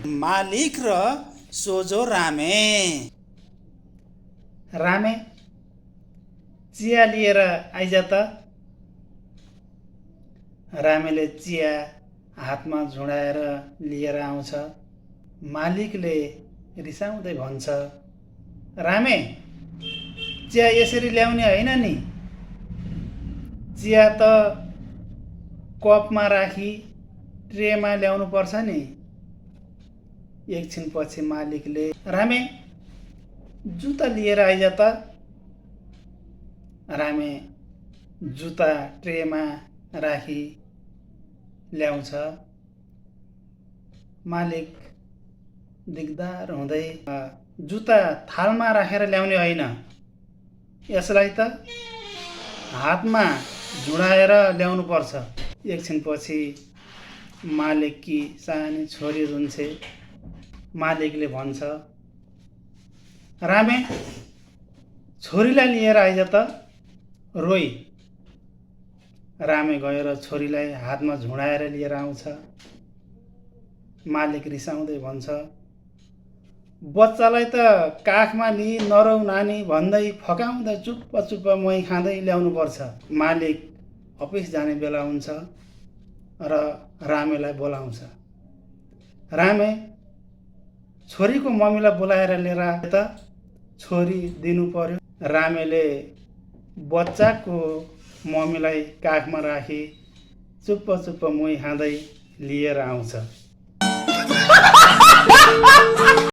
मालिक र सोझो रामे। रामे चिया लिएर आइज त। रामेले चिया हातमा झुडाएर लिएर आउँछ। मालिकले रिसाउँदै भन्छ, रामे चिया यसरी ल्याउने होइन नि, चिया त कपमा राखी ट्रेमा ल्याउनु पर्छ नि। एकछिनपछि मालिकले, रामे जुत्ता लिएर आइज त। रामे जुत्ता ट्रेमा राखी ल्याउँछ। मालिक दिगदार हुँदै, जुत्ता थालमा राखेर ल्याउने होइन, यसलाई त हातमा झुडाएर ल्याउनु पर्छ। एकछिनपछि मालिककी सानी छोरी रुन्छे। मालिकले भन्छ, रामे छोरीलाई लिएर आइज त, रोइ। रामे गएर छोरीलाई हातमा झुडाएर लिएर आउँछ। मालिक रिसाउँदै भन्छ, बच्चालाई त काखमा लिई नरौ नानी भन्दै फकाउँदै चुप्प चुप्प मही खाँदै ल्याउनु पर्छ। मालिक अफिस जाने बेला हुन्छ र रामेलाई बोलाउँछ। रामे छोरीको मम्मीलाई बोलाएर लिएर आए त, छोरी दिनु पर्यो। रामेले बच्चाको मम्मीलाई काखमा राखी चुप्प चुप्प मुही खाँदै लिएर आउँछ।